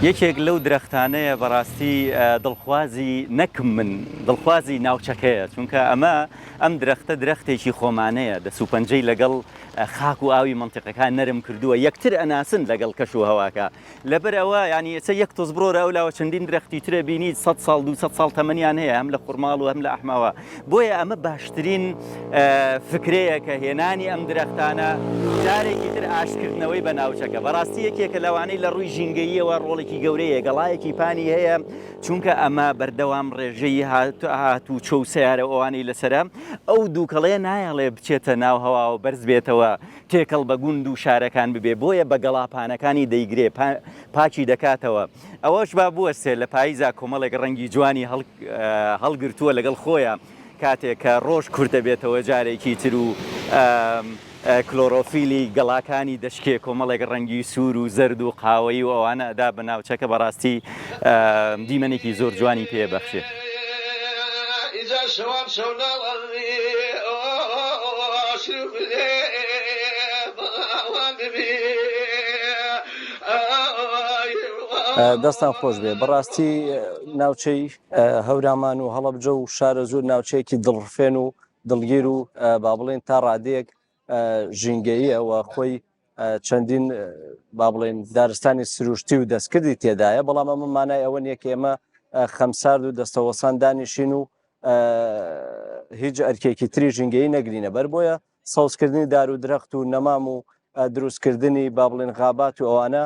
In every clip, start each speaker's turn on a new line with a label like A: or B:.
A: یەکێک لەو درەختانەیە بەڕاستی دڵخوازی نەک من دڵخوازی ناوچەکەیە چونکە ئەمە ئەم درەختە درەختێکی خۆمانەیە دەس و پەنجەی لەگەڵ خاک و ئاوی مەنتیقەکان نەرم کردووە یەکتر ئەناسن لەگەڵ کەش و هەواکە لەبەر ئەوە یانی ئێستا یەک تۆز بڕۆرە ئەو لاوە چەندین درەختی ترە بینیت 100 ساڵ 200 ساڵ تەمەنیان هەیە هەم لە خورماڵ و هەم لە ئەحماوە بۆیە ئەمە باشترین فکرەیە کە هێنانی ئەم درەختانە جارێکی تر ئاشتکردنەوەی بە ناوچەکە بەڕاستی یەکێکە لەوانەی لە ڕووی ژینگەییەوە ڕۆڵێکی گەورەیە گەڵایەکی پانی هەیە چونکە ئەمە بەردەوام ڕێژەی هاتوچۆ و سەیارە و ئەوانەی لەسەرە ئەو دووکەڵەیە نایەڵێ بچێتە ناو هەواوە بەرز بێتەوە تێکەڵ بە گوند و شارەکان ببێ بۆیە بە گەڵا پانەکانی دەیگرێ پاکی دەکاتەوە ئەوەش با بوەستێ لە پاییزا کۆمەڵێک ڕەنگی جوانی هەڵگرتووە لەگەڵ خۆیا کاتێک کە ڕۆژ کورت دەبێتەوە جارێکی تر و کلۆرۆفیلی گەڵاکانی دەشکێ کۆمەڵێک ڕەنگی سوور و زەرد و قاوەیی و ئەوانە ئەدا بە ناوچەکە بەڕاستی دیمەنێکی زۆر جوانی پێ بەخشێ.
B: دەستان خۆش بێ بەڕاستی ناوچەی هەورامان و هەڵەبجە و شارەزوور ناوچەیەکی دڵڕفێن و دڵگیر و با بڵێن تا ڕادەیەک ژینگەییە و خۆی چەندین با بڵێن دارستانی سروشتی و دەستکردی تێدایە بەڵام ئەمە مانای ئەوە نییە کە ئێمە خەمسارد و دەستەوەسان دانیشین و هیچ ئەرکێکی تری ژینگەیی نەگرینە بەر بۆیە سەوزکردنی دار و درەخت و نەمام و دروستکردنی با بڵێن غابات و ئەوانە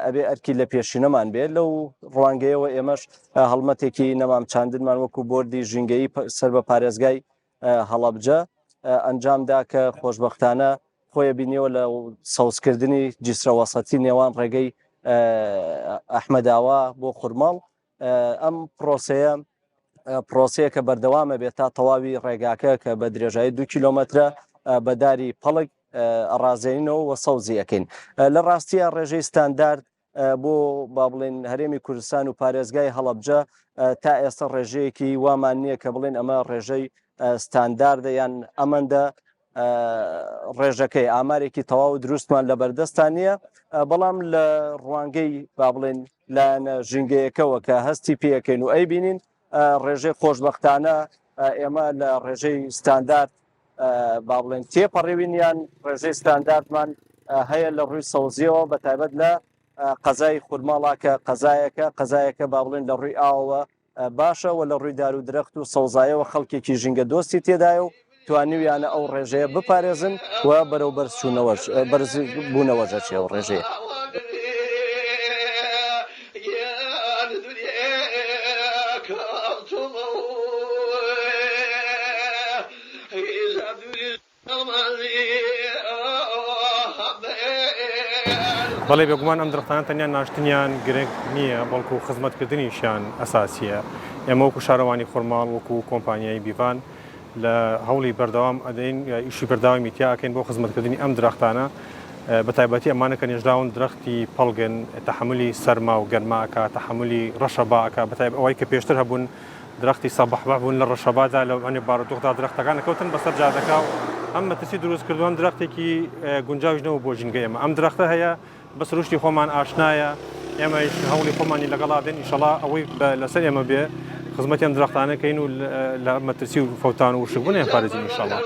B: ئەبێ ئەرکی لە پێشینەمان بێت لەو ڕوانگەیەوە ئێمەش هەڵمەتێکی نەمام چاندنمان وەکو بۆردی ژینگەیی سەر بە پارێزگای هەڵەبجە ئەنجامدا کە خۆشبەختانە خۆی بینیەوە لە سەوزکردنی جیسرە وەسەتی نێوان ڕێگەی ئەحمەداوا بۆ خورماڵ ئەم پرۆسەیە پرۆسەیە کە بەردەوامە بێت تا تەواوی ڕێگاکە کە بە درێژایی دو کیلۆمەترە بە داری پەڵک ئەڕازێنینەوە و سەوزی ئەەکەین لە ڕاستیە ڕێژەی ستاندارد بۆ با بڵێن هەرێمی کوردستان و پارێزگای هەڵەبجە تا ئێستا ڕێژەیەکی وامان نییە کە بڵێن ئەمە ڕێژەی ستانداردە یان ئەمەندە ڕێژەکەی ئامارێکی تەواو دروستمان لە بەردەستان نییە بەڵام لە ڕوانگەی با بڵێن لایەنە ژینگەیەکەوە کە هەستی پێەکەین و ئەیبینین ڕێژەی خۆشببختانە ئێمە لە ڕێژەی ستاندارد با بڵێن تێپەڕیوین یان ڕێژەی ستانداردمان هەیە لە ڕووی سەوزیەوە بە تایبەت لە قەزای خورماڵا کە قەزایەکە قەزایەکە با بڵێن لە ڕووی ئاوەوە باشە و لە ڕووی دار و درەخت و سەوزایەوە خەڵکێکی ژینگە دۆستی تێدایە و توانیویانە ئەو ڕێژەیە بپارێزن و بەرەو بەرزچوونەوەش بەرزبوونەوەش ئەچێ ئەو ڕێژەیە.
C: بەڵێ بێگومان ئەم درەختانە تەنیا ناشتنیان گرنگ نییە بەڵکو خزمەتکردنیشیان ئەساسیە ئێمە وەکو شارەوانی خورماڵ وەکو کۆمپانیای بیڤان لە هەوڵی بەردەوام ئەدەین ئیشی بەردەوامی تیا ئەکەین بۆ خزمەتکردنی ئەم درەختانە بە تایبەتی ئەمانە کە نێژراون درەختی پەڵگن تەحەمولی سەرما و گەرما ئەکا تەحەمولی ڕەشەبا ئەکا بە تایبەت ئەوەی کە پێشتر هەبوون درەختی سەبەحبەح بوون لە ڕەشەبادا لە هەنێ بارودۆخدا درەختەکان ئەکەوتن بەسەر جادەکە و هەم مەترسی دروست کردو هەم درەختێکی گونجاویش نەبوو بۆ ژینگەی ئێمە ئەم درەختە هەیە بە سروشتی خۆمان ئاشنایە ئێمەش هەوڵی خۆمانی لەگەڵا دێن ئیشەڵا ئەوەی لەسەر ئێمە بێ خزمەتی ئەم درەختانە کەین و لە مەترسی و فەوتان و وشکبوون پارێزین ئیشەڵا.